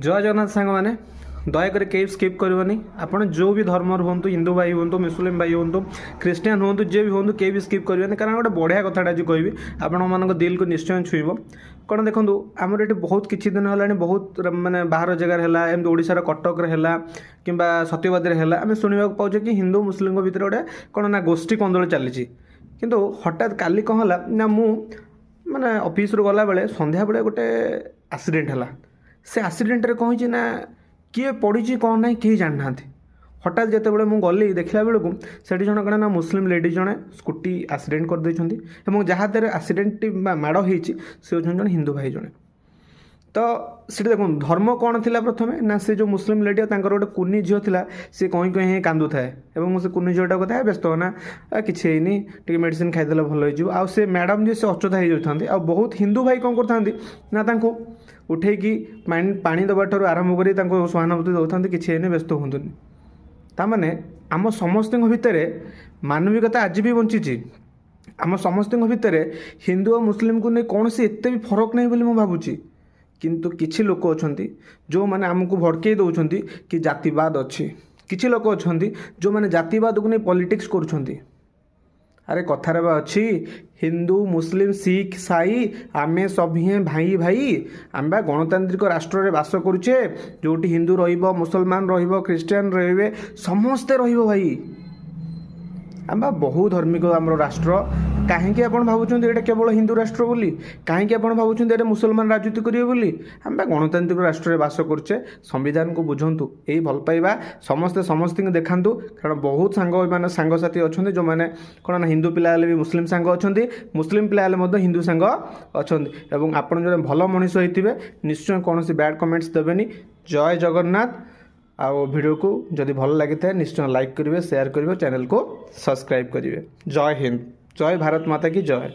ଜୟ ଜଗନ୍ନାଥ ସାଙ୍ଗମାନେ, ଦୟାକରି କେହି ସ୍କିପ୍ କରିବନି। ଆପଣ ଯେଉଁ ବି ଧର୍ମର ହୁଅନ୍ତୁ, ହିନ୍ଦୁ ଭାଇ ହୁଅନ୍ତୁ, ମୁସଲିମ ଭାଇ ହୁଅନ୍ତୁ, ଖ୍ରୀଷ୍ଟିଆନ ହୁଅନ୍ତୁ, ଯିଏ ବି ହୁଅନ୍ତୁ, କେହି ବି ସ୍କିପ୍ କରିବେନି। କାରଣ ଗୋଟେ ବଢ଼ିଆ କଥାଟା ଆଜି କହିବି, ଆପଣମାନଙ୍କ ଦିଲକୁ ନିଶ୍ଚୟ ଛୁଇଁବ। କ'ଣ ଦେଖନ୍ତୁ, ଆମର ଏଠି ବହୁତ କିଛି ଦିନ ହେଲାଣି, ବହୁତ ମାନେ ବାହାର ଜାଗାରେ ହେଲା, ଏମିତି ଓଡ଼ିଶାର କଟକରେ ହେଲା କିମ୍ବା ସତ୍ୟବାଦୀରେ ହେଲା, ଆମେ ଶୁଣିବାକୁ ପାଉଛେ କି ହିନ୍ଦୁ ମୁସଲିମଙ୍କ ଭିତରେ ଗୋଟେ କ'ଣ ନା ଗୋଷ୍ଠୀ କନ୍ଦଳ ଚାଲିଛି। କିନ୍ତୁ ହଠାତ୍ କାଲି କ'ଣ ହେଲା ନା, ମୁଁ ମାନେ ଅଫିସରୁ ଗଲାବେଳେ ସନ୍ଧ୍ୟାବେଳେ ଗୋଟେ ଆକ୍ସିଡେଣ୍ଟ ହେଲା। ସେ ଆକ୍ସିଡେଣ୍ଟରେ କ'ଣ ହେଇଛି ନା, କିଏ ପଡ଼ିଛି କ'ଣ ନାହିଁ କେହି ଜାଣିନାହାନ୍ତି। ହଠାତ୍ ଯେତେବେଳେ ମୁଁ ଗଲି, ଦେଖିଲା ବେଳକୁ ସେଠି ଜଣେ କ'ଣ ନା ମୁସଲିମ ଲେଡ଼ି ଜଣେ ସ୍କୁଟି ଆକ୍ସିଡେଣ୍ଟ କରିଦେଇଛନ୍ତି ଏବଂ ଯାହା ଦେହରେ ଆକ୍ସିଡେଣ୍ଟଟି ବା ମାଡ଼ ହେଇଛି, ସେ ହେଉଛନ୍ତି ଜଣେ ହିନ୍ଦୁ ଭାଇ ଜଣେ। ତ ସେଠି ଦେଖନ୍ତୁ, ଧର୍ମ କ'ଣ ଥିଲା ପ୍ରଥମେ ନା, ସେ ଯେଉଁ ମୁସଲିମ ଲେଡ଼ି ଆଉ ତାଙ୍କର ଗୋଟେ କୁନି ଝିଅ ଥିଲା, ସେ କଇଁ କଇଁ ହେଇ କାନ୍ଦୁଥାଏ ଏବଂ ସେ କୁନି ଝିଅଟା କହୁଥାଏ, ବ୍ୟସ୍ତ ହୋନା, କିଛି ହେଇନି, ଟିକେ ମେଡ଼ିସିନ ଖାଇଦେଲେ ଭଲ ହେଇଯିବ। ଆଉ ସେ ମ୍ୟାଡ଼ାମ୍ ଯିଏ, ସେ ଅଚେତ ହେଇଯାଉଥାନ୍ତି। ଆଉ ବହୁତ ହିନ୍ଦୁ ଭାଇ କ'ଣ କରୁଥାନ୍ତି ନା, ତାଙ୍କୁ ଉଠେଇକି ପାଣି ଦେବା ଠାରୁ ଆରମ୍ଭ କରି ତାଙ୍କୁ ସହାନୁଭୂତି ଦେଉଥାନ୍ତି, କିଛି ହେଇନି, ବ୍ୟସ୍ତ ହୁଅନ୍ତୁନି। ତାମାନେ ଆମ ସମସ୍ତଙ୍କ ଭିତରେ ମାନବିକତା ଆଜି ବି ବଞ୍ଚିଛି। ଆମ ସମସ୍ତଙ୍କ ଭିତରେ ହିନ୍ଦୁ ଆଉ ମୁସଲିମକୁ ନେଇ କୌଣସି ଏତେ ବି ଫରକ ନାହିଁ ବୋଲି ମୁଁ ଭାବୁଛି। କିନ୍ତୁ କିଛି ଲୋକ ଅଛନ୍ତି ଯେଉଁମାନେ ଆମକୁ ଭଡ଼କେଇ ଦେଉଛନ୍ତି କି ଜାତିବାଦ ଅଛି। କିଛି ଲୋକ ଅଛନ୍ତି ଯେଉଁମାନେ ଜାତିବାଦକୁ ନେଇ ପଲିଟିକ୍ସ କରୁଛନ୍ତି। ଆରେ, କଥାରେ ବା ଅଛି, ହିନ୍ଦୁ ମୁସଲିମ ଶିଖ ଇସାଇ, ଆମେ ସଭିଏଁ ଭାଇ ଭାଇ। ଆମେ ବା ଗଣତାନ୍ତ୍ରିକ ରାଷ୍ଟ୍ରରେ ବାସ କରୁଛେ, ଯେଉଁଠି ହିନ୍ଦୁ ରହିବ, ମୁସଲମାନ ରହିବ, ଖ୍ରୀଷ୍ଟିଆନ ରହିବେ, ସମସ୍ତେ ରହିବ ଭାଇ। ଆମେ ବା ବହୁ ଧାର୍ମିକ ଆମର ରାଷ୍ଟ୍ର। କାହିଁକି ଆପଣ ଭାବୁଛନ୍ତି ଏଇଟା କେବଳ ହିନ୍ଦୁ ରାଷ୍ଟ୍ର ବୋଲି? କାହିଁକି ଆପଣ ଭାବୁଛନ୍ତି ଏଇଟା ମୁସଲମାନ ରାଜୁତି କରିବେ ବୋଲି? ଆମେ ବା ଗଣତାନ୍ତ୍ରିକ ରାଷ୍ଟ୍ରରେ ବାସ କରୁଛେ। ସମ୍ବିଧାନକୁ ବୁଝନ୍ତୁ। ଏଇ ଭଲ ପାଇବା ସମସ୍ତେ ସମସ୍ତଙ୍କୁ ଦେଖାନ୍ତୁ। କାରଣ ବହୁତ ସାଙ୍ଗ ମାନେ ସାଙ୍ଗସାଥି ଅଛନ୍ତି, ଯେଉଁମାନେ କ'ଣ ନା ହିନ୍ଦୁ ପିଲା ହେଲେ ବି ମୁସଲିମ ସାଙ୍ଗ ଅଛନ୍ତି, ମୁସଲିମ ପିଲା ହେଲେ ମଧ୍ୟ ହିନ୍ଦୁ ସାଙ୍ଗ ଅଛନ୍ତି। ଏବଂ ଆପଣ ଜଣେ ଭଲ ମଣିଷ ହେଇଥିବେ, ନିଶ୍ଚୟ କୌଣସି ବ୍ୟାଡ଼ କମେଣ୍ଟସ୍ ଦେବେନି। ଜୟ ଜଗନ୍ନାଥ। ଆଉ ଭିଡ଼ିଓକୁ ଯଦି ଭଲ ଲାଗିଥାଏ, ନିଶ୍ଚୟ ଲାଇକ୍ କରିବେ, ସେୟାର କରିବେ, ଚ୍ୟାନେଲକୁ ସବସ୍କ୍ରାଇବ୍ କରିବେ। ଜୟ ହିନ୍ଦ, ଜୟ ଭାରତ ମାତା କି ଜୟ।